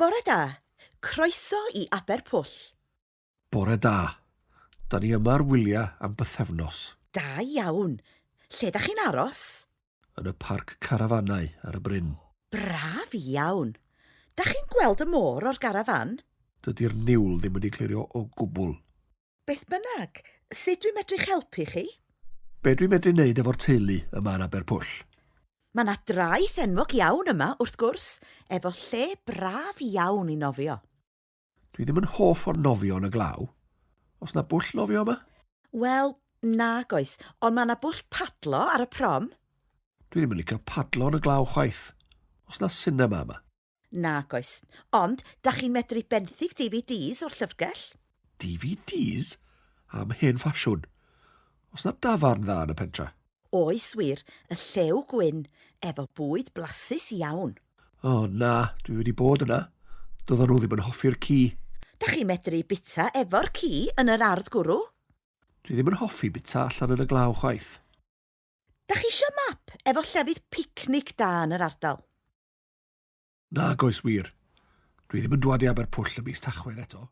Bore da. Croeso i Aberpwll. Bore da. Da ni yma ar wyliau am bythefnos. Da iawn. Lle da chi'n aros? Yn y parc carafanau ar y bryn. Braf iawn. Da chi'n gweld y môr o'r garafan? Dydy'r niwl ddim wedi clirio o gwbl. Beth bynnag, sut dwi'n medru'ch helpu chi? Be dwi'n medru wneud efo'r teulu yma yn Aberpwll? Mae 'na draeth enwog iawn yma, wrth gwrs, efo lle braf iawn i nofio. Dwi ddim yn hoff o nofio yn y glaw. Oes 'na bwll nofio yma? Wel, nag oes, ond mae 'na bwll padlo ar y prom. Dwi ddim yn licio padlo yn y glaw chwaith. Oes 'na sinema yma? Nag oes. Ond, da chi'n medru benthyg DVDs o'r llyfrgell? DVDs? Am hen ffasiwn. Oes 'na dafarn dda yn y pentre? Oes wir, y Llew Gwyn, efo bwyd blasus iawn. O na, dwi wedi bod yna. Doedden nhw ddim yn hoffi'r ci. Da chi'n medru bita efo'r ci yn yr ardd gwrw? Dwi ddim yn hoffi bita allan yn y glaw chwaith. Da chi isio map efo llefydd picnic da yn yr ardal? Nag oes wir. Dwi ddim yn dwad i Aberpwll ym mis Tachwedd eto.